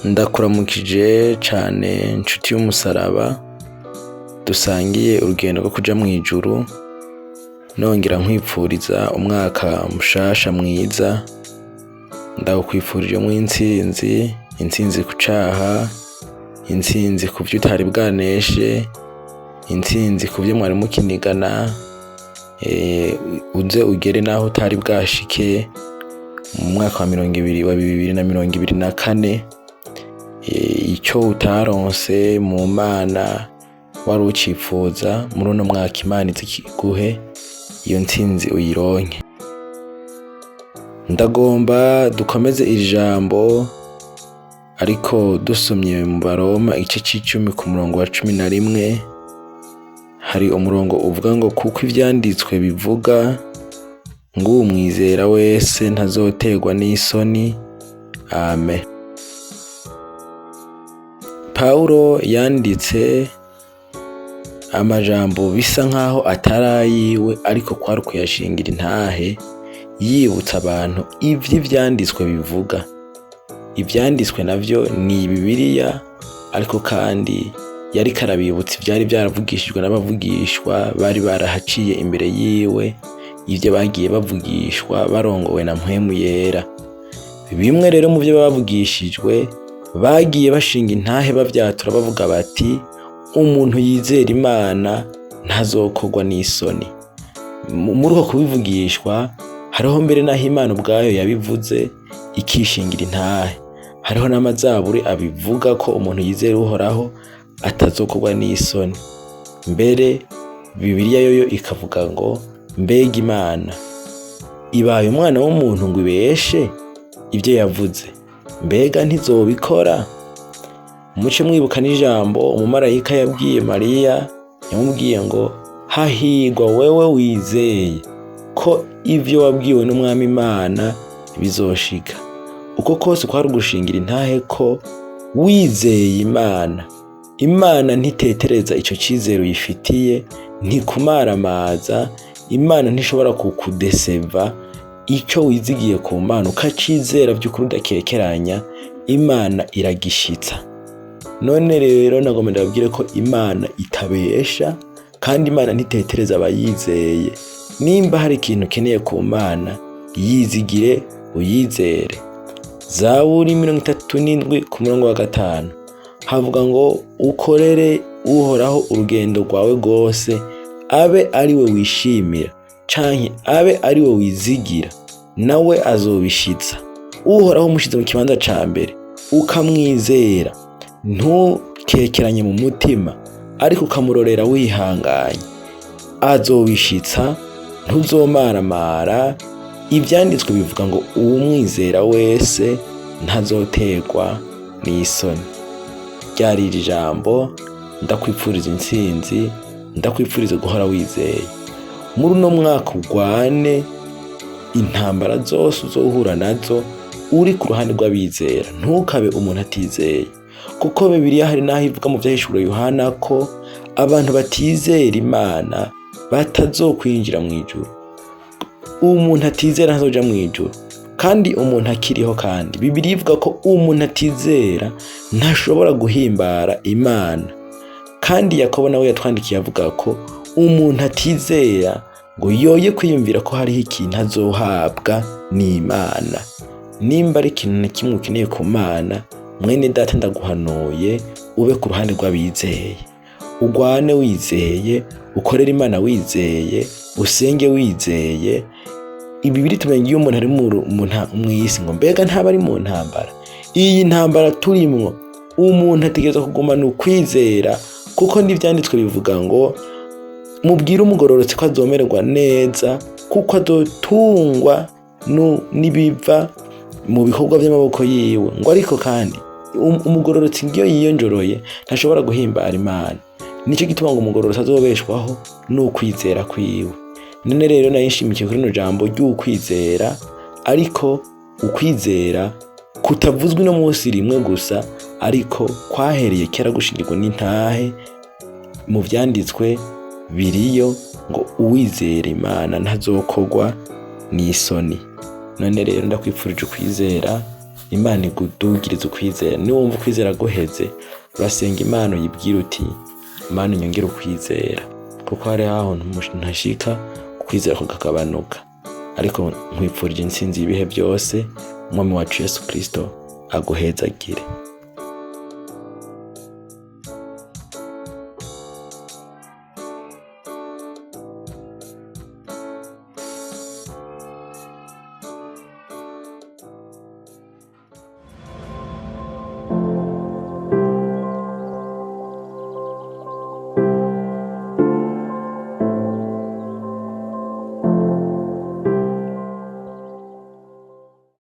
Ndakuramukije cane nshuti y'umusaraba dusangiye urugendo rwo kuja mw'ijuru, nongera nkwipfuriza umwaka mushasha mwiza. Ndawukwifurijemwo intsinzi, intsinzi ku caha, intsinzi kuvyo utari bwaneshe, intsinzi kuvyo mwari mukinigana, uze ugere naho utari bwashike mu mwaka wa 20 wa 2024. Ico utaronse mu Mana wari ucipfuza, muri uno mwaka Imana ize ikiguhe, iyo ntsinzi uyironke. Ndagomba dukomeze iri jambo, ariko dusomye mu Baroma igice c'icumi ku murongo wa 11. Hari umurongo uvuga ngo: "Kuko ivyanditswe bivuga ngo uwumwizera wese ntazoterwa n'isoni. Amen." Pawulo yanditse amajambo bisa nkaho atari ayiwe, ariko kwari ukuyashingira intahe, yibutsa abantu ivyo ivyanditswe bivuga. Ivyanditswe navyo ni Bibiliya, ariko kandi yariko arabibutsa ivyari vyaravugishijwe n'abavugishwa bari barahaciye imbere yiwe, ivyo bagiye bavugishwa barongowe na Mpwemu Yera. Bimwe rero mu vyo bavugishijwe, bagiye bashinga intahe, bavyatura, bavuga bati: "Umuntu yizera Imana ntazokorwa n'isoni." Muri uko kubivugishwa, hariho mbere n'aho Imana ubwayo yabivuze ikishingira intahe. Hariho n'amazaburi abivuga ko umuntu yizera Uhoraho atazokorwa n'isoni. Mbere Bibiliya yoyo ikavuga ngo: "Mbega Imana ibaye umwana w'umuntu ngo ibeshe? Ibyo yavuze mbega ntizobikora?" Muce mwibuka n'ijambo umumarayika yabwiye Mariya. Yamubwiye ngo: "Hahigwa wewe wizeye ko ivyo wabwiwe n'Umwami Imana bizoshika." Uko kose kwari ugushingira intahe ko wizeye Imana, Imana ntitetereza ico cizere uyifitiye, ntikumaramaza. Imana ntishobora kukudeseva. Icyo wizigiye ku Mana, ukacizera by'ukuri udakekeranya, Imana iragishitsa. None rero nagomba ndababwire ko Imana itabesha, kandi Imana ntitetereza abayizeye. Nimba hari ikintu ukeneye ku Mana, yizigire, uyizere. Zaburi 37 ku murongo wa 5 havuga ngo: "Ukorere Uhoraho urugendo rwawe rwose, abe ari we wishimira canke abe ari we wizigira, nawe azobishitsa." Uhoraho umushize mu kibanza ca mbere, ukamwizera, ntukekeranye mu mutima, ariko ukamurorera wihanganye, azobishitsa, ntuzomaramara. Ivyanditswe bivuga ngo: "Uwumwizera wese ntazoterwa n'isoni." Ryari iri jambo. Ndakwipfuriza intsinzi, ndakwipfuriza guhora wizeye. Muri uno mwaka urwane intambara zose uzohura nazo uri ku ruhande rw'abizera. Ntukabe umuntu atizeye, kuko Bibiliya hari n'aho ivuga mu Vyahishuriwe Yohana ko abantu batizera Imana batazokwinjira mu ijuru. Umuntu atizera ntazoja mu ijuru. Kandi umuntu akiriho, kandi Bibiliya ivuga ko umuntu atizera ntashobora guhimbara Imana. Kandi Yakobo nawe yatwandikiye avuga ko umuntu atizera ngo yoye kwiyumvira ko hariho ikintu azohabwa n'Imana. Nimba ari ikintu na kimwe ukeneye ku Mana, mwene data, ndaguhanuye ube ku ruhande rw'abizeye, ugwane wizeye, ukorere Imana wizeye, usenge wizeye. Ibi biri tumenya iyo umuntu ari mw'isi ngo mbega ntaba ari mu ntambara? Iyi ntambara turimwo, umuntu ategerezwa kugumana ukwizera, kuko n'ivyanditswe bivuga ngo: "Mubwire umugororotsi ko azomererwa neza, kuko azotungwa n'ibiva mu bikorwa vy'amaboko yiwe." Ngo ariko kandi umugororotsi ngiyo yiyonjoroye ntashobora guhimbara Imana. Nico gituma ngo umugororotsi azobeshwaho n'ukwizera kwiwe. None rero nari nshimikiye kuri rino jambo ry'ukwizera, ariko ukwizera kutavuzwe uno munsi rimwe gusa, ariko kwahereye kera gushingirwa n'intahe mu vyanditswe biriyo ngo: "Uwizera Imana ntazokorwa n'isoni." None rero ndakwipfurije ukwizera. Imana igudugirize ukwizera. Niwumva ukwizera guheze, urasenga Imana uyibwira uti: "Imana, unyongere ukwizera", kuko hari aho ntashika ukwizera kukagabanuka. Ariko nkwipfurije intsinzi y'ibihe byose. Umwami wacu Yesu Kristo aguhezagire.